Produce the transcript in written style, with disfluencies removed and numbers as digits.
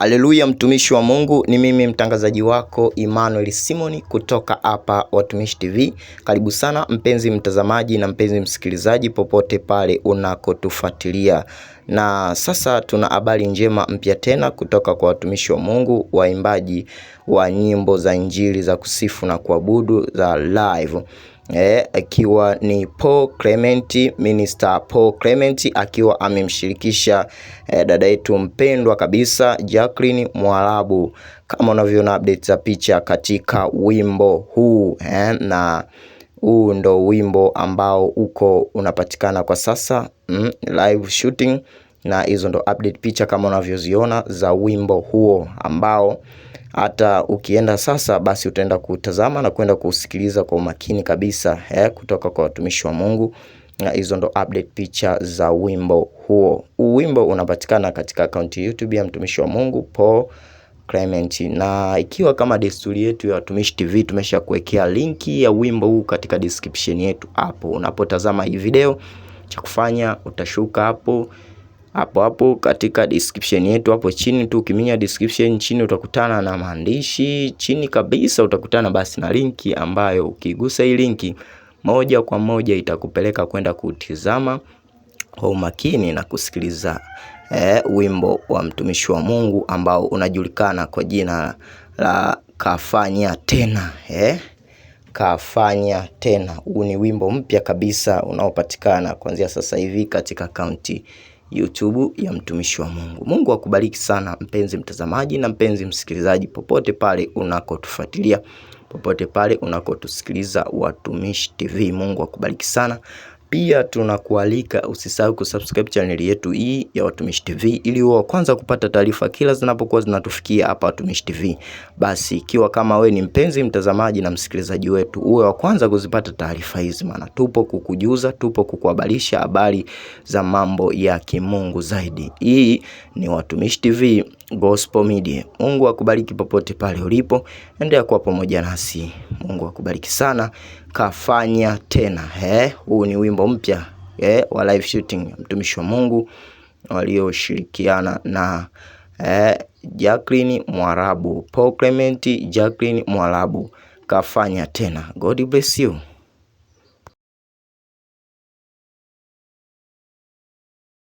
Haleluya, mtumishi wa Mungu, ni mimi mtangazaji wako Emmanuel Simoni kutoka hapa Watumishi TV. Karibu sana mpenzi mtazamaji na mpenzi msikilizaji popote pale unakotufuatilia. Na sasa tuna habari njema mpya tena kutoka kwa watumishi wa Mungu, waimbaji wa nyimbo za Injili za kusifu na kuabudu za live akiwa ni Paul Clement, Minister Paul Clement akiwa amemshirikisha dada yetu mpendwa kabisa Jacqueline Mwarabu, kama unavyoona update za picha katika wimbo huu na huu ndo wimbo ambao uko unapatikana kwa sasa live shooting, na hizo ndo update picha kama unavyoziona za wimbo huo ambao hata ukienda sasa basi utaenda kutazama na kwenda kusikiliza kwa umakini kabisa kutoka kwa watumishi wa Mungu. Na hizo ndo update picha za wimbo huo. Huu wimbo unapatikana katika akaunti YouTube ya mtumishi wa Mungu Paul Clement, na ikiwa kama desturi yetu ya Watumishi TV tumesha kuwekea linki ya wimbo huu katika description yetu hapo. Unapotazama hii video, cha kufanya utashuka hapo hapo hapo katika description yetu hapo chini tu, ukiminya description chini utakutana na maandishi chini kabisa, utakutana basi na linki ambayo ukigusa hii linki moja kwa moja itakupeleka kwenda kutizama kwa umakini na kusikiliza wimbo wa mtumishi wa Mungu ambao unajulikana kwa jina la Kafanya Tena Kafanya Tena. Huu ni wimbo mpya kabisa unaopatikana kuanzia sasa hivi katika akaunti YouTube ya mtumishi wa Mungu. Mungu akubariki sana mpenzi mtazamaji na mpenzi msikilizaji popote pale unakotufuatilia, popote pale unakotusikiliza Watumishi TV. Mungu akubariki sana. Pia tunakualika usisahau kusubscribe channel yetu hii ya Watumishi TV ili uwe wa kwanza kupata taarifa kila zinapokuwa zinatufikia hapa Watumishi TV. Basi ikiwa kama we ni mpenzi mtazamaji na msikilizaji wetu, uwe wa kwanza kuzipata taarifa hizi, maana tupo kukujuza, tupo kukuhabarisha habari za mambo ya kimungu zaidi. Hii ni Watumishi TV Gospel Media. Mungu akubariki popote pale ulipo, endelea kuwa pamoja nasi. Mungu akubariki sana. Kafanya Tena. Huu ni wimbo mpya wa live shooting mtumishi wa Mungu walioshirikiana na Jacqueline Mwarabu, Paul Clement, Jacqueline Mwarabu. Kafanya Tena. God bless you.